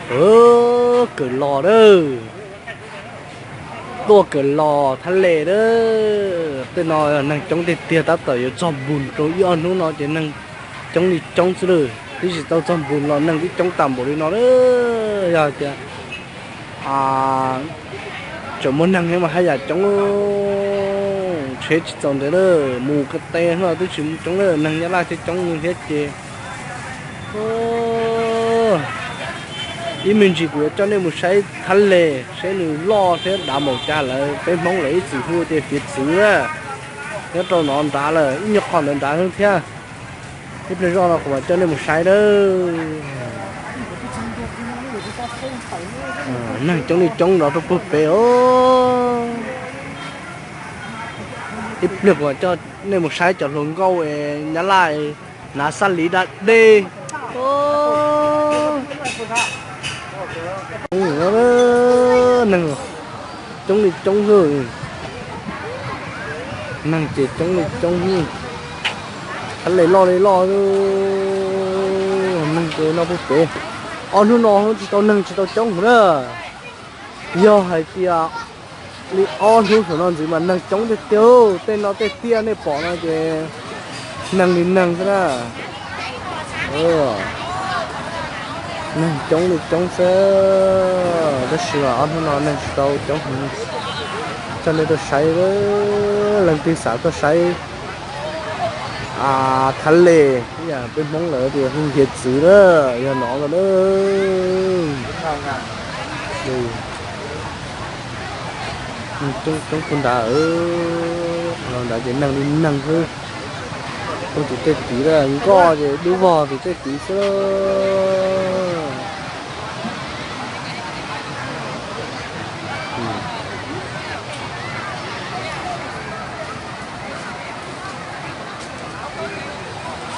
Ub, kawm los lawm. Tuaj kawm los thab le lawm. Tej no neeg coob tiag tiag, tab tom yuav txog npus rau ib ob hnub no ces neeg coob li coob xwb lawm. Twb tsis tau txog npus los neeg twb coob tas npaum li no lawm. Yog tias tseem muaj neeg mas haj yam coob, tsheb tsis txaus ntev lawm, mus ko taw no twb tsis coob lawm, neeg Nyab Laj thiaj coob li thiab ces. Ib me ntsis kuv yuav coj nej mus saib thab le, saib nws loj thiab dav npaum cas lawm. Peb Hmoob lawv ib txwm hu tias fiav txwv na, nyob rau no nrad lawm, ib nyuag qhov ntawd nrad thiab. Ib pliag zoj no kuv mam coj nej mus saib lawm. Neeg coob li coob nrov rau puag pem os. Ib pliag kuv mam coj nej mus saib cov hluas nkauj Nyab Laj hnav xab liv da dej. Neeg coob li coob xwb, neeg ces coob li coob xwb. Thab le loj li loj, neeg ces no puag pem. Ob hnub no tsis tau neeg tsis tau coob na. Yog hais tias li ob hnub saum no ntxiv mas neeg coob tiag tiag, tej no tej tiaj nej pom no ces neeg li neeg xwb na. Neeg coob li coob xwb, tab sis mas ob hnub no neeg tsis tau coob heev. Coj nej tuaj saib, leej twg xav tuaj saib thab le, ib yam peb Hmoob lawv tias hu hiav txwv na, yog no los na. Coob coob puag nrad, los nrad ces neeg li neeg xwb. Tus tej tid nkoj ces dub vog tus tej tid xwb.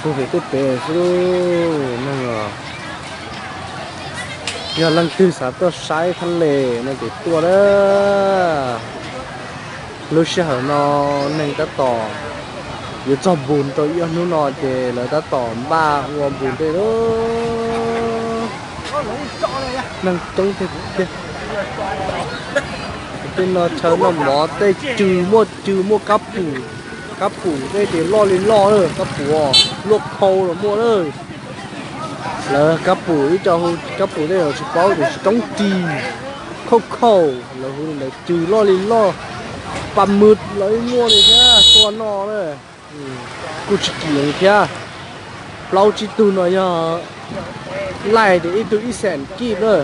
Puag pem tej pem xwb neeg os. Yog leej twg xav tuaj saib thab le no ces tuaj na. Lub sij hawm no neeg tab tom yuav txog npus rau ib ob hnub no ces lawv tab tom npaj ua npus dej lawm. Neeg coob tiag tiag. Tej no chaw noj mov tej cw, muaj cw muaj kab pum, kab pum tej ces loj li loj, kab pum luaj khau los muaj na. Lawv kab pum ib co hu kab pum tej los tsis paub tias tsis roob ris, khauj khauj lawv hu li ntawd, cw loj li loj, pa mwm los ib muaj li thiab, tua noj na. Kuj tsis kim thiab. Plaub tsib tug no yog laij tias ib tug ib xees kib na.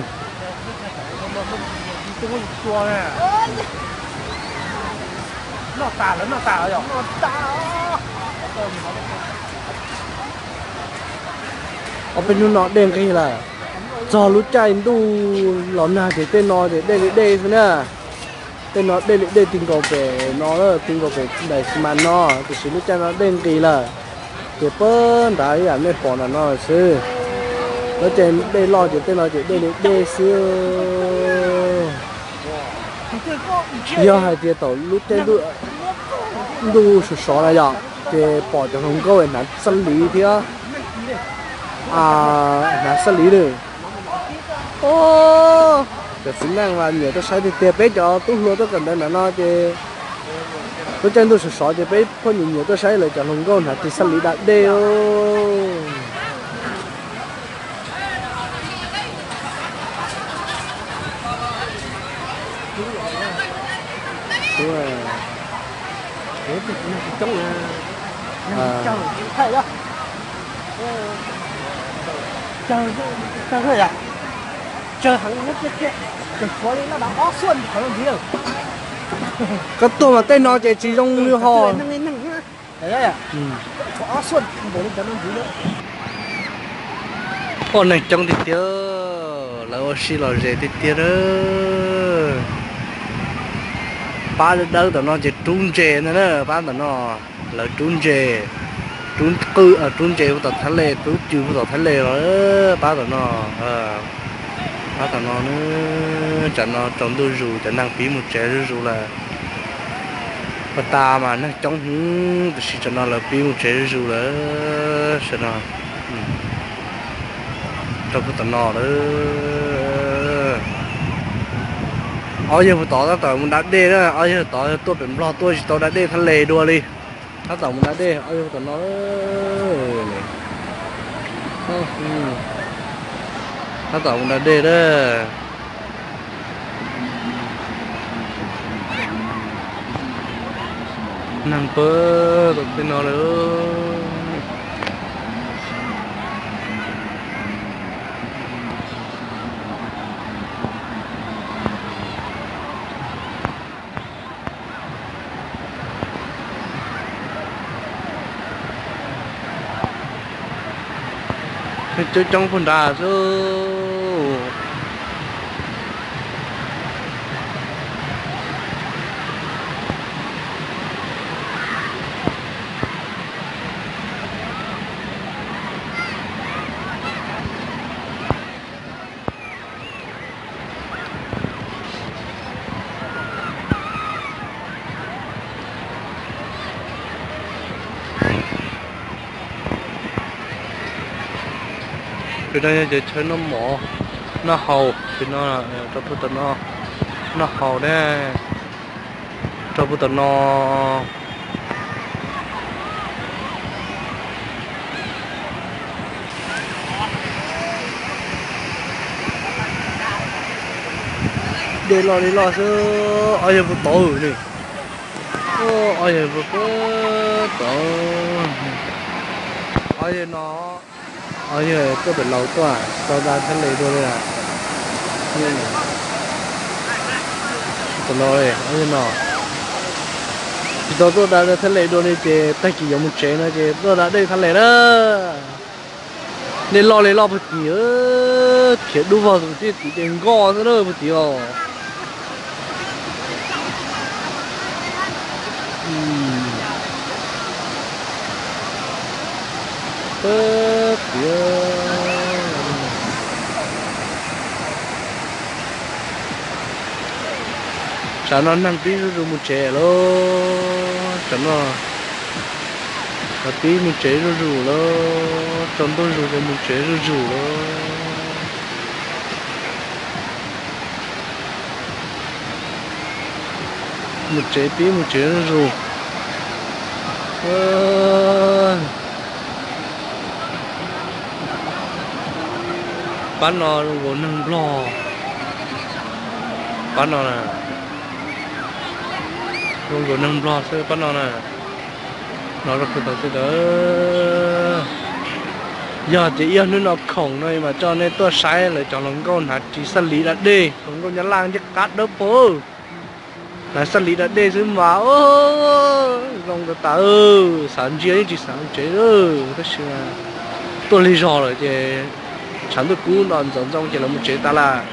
Ob peb hnub no dej nqig lawm, txog lub caij ntuj los nag ces tej no ces dej li dej xwb na. Tej no dej li dej ti nkaus pem no, ti nkaus pem daim xi mas no, tiam sis lub caij no dej nqis lawm, ces puag nrad ib yam nej pom ntawm no xwb. Lub caij dej loj ces tej no ces dej li dej xwb. Yog hais tias thaum lub caij ntuj sov sov na yom, ces pom cov hluas nkauj hnav xab liv thiab, hnav xab liv lawm. Cov txiv neej mas nyiam tuaj saib tiag tiag, peb cov tub hluas tuaj kawm ntawv ntawm no ces lub caij ntuj sov sov ces peb phooj ywg nyiam tuaj saib lawv cov hluas nkauj hnav ris xab liv da dej. Koj tuaj mas tej no ces tsis zoo li ho. Poj neeg coob tiag tiag, lawv ua si lom zem tiag tiag na. Pab dawb dawb tom no ces rub ntses ntag na, pab tom no lawv rub ntses, rub qwj, rub ntses hu tom thab le, rub cw hu tom thab le los pab tom no. Pab tom no, tsam no tsaus ntuj zus cov neeg pib mus tsev zuj zus lawm. Pas tas mas neeg coob hwv, tiam sis tsam no lawv pib mus tsev zuj zus lawm, sawv no rau pem tom no lawm. Ob yawg puag tod tab tom mus da dej na, ob yawg tod tuaj pem Nplog tuaj tsis tau da dej thaj les dua li. Tab tom mus da dej, ob yawg puag tom no. Tab tom mus da dej na. Neeg pab tom tej no lawm. Coob coob puag nrad xwb. Pem no yog ces chaw noj mov noj haus, pem no rau puag tom no noj haus ne, rau puag tom no. Dej loj li loj xwb, ob yawg puag tod ne. Ob yawg puag tod, ob yawg no, ob yawg tuaj pem laus tuaj tsis tau da thaj les dua li. Tam no ob yawg no tsis tau tuaj da thaj les dua li ces tag kis yuav mus tsev no ces tuaj da dej thaj les na. Dej loj li loj puag tim, khiav dub vog tus tib tim ces nkoj xwb na puag tim os. Pab tias tsam no neeg pib zuj zus mus tsev lawm. Tsam no pib mus tsev zuj zus lawm, tsaus ntuj zus ces mus tsev zuj zus lawm. Mus tsev pib mus tsev zuj zus. Pab no zoo nkaus neeg Nplog, pab no na, zoo nkaus neeg Nplog xwb pab no na. No rau puag tod xwb. Yog tias ib hnub no khoom no mas coj nej tuaj saib lawv cov hluas nkauj hnav ris xab lis da dej, hluas nkauj Nyab Laj ncej qab dawb paug, hnav xab lis da dej xwb mas zoo tas tas, xav ntsia yeej tsis xav mus tsev, tab sis tuaj lig zog lawm ces tshav ntuj kub no ntxoov ntxoo ces lawv mus tsev tas lawm.